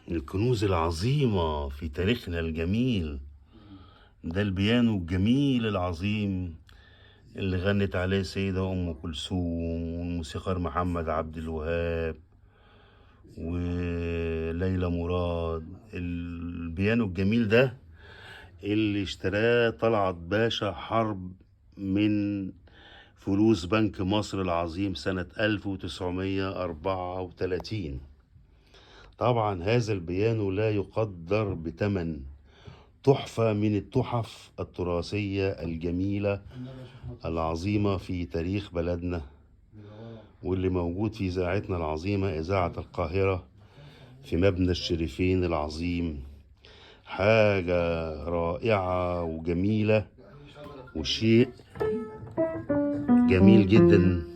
الكنوز العظيمة في تاريخنا الجميل. ده البيانو الجميل العظيم اللي غنت عليه السيدة أم كلثوم والموسيقار محمد عبد الوهاب وليلى مراد. البيانو الجميل ده اللي اشتراه طلعت باشا حرب من فلوس بنك مصر العظيم سنة 1934. طبعا هذا البيانو لا يقدر بثمن، تحفة من التحف التراثية الجميلة العظيمة في تاريخ بلدنا، واللي موجود في إذاعتنا العظيمة إذاعة القاهرة في مبنى الشريفين العظيم. حاجة رائعة وجميلة وشيء جميل جدا.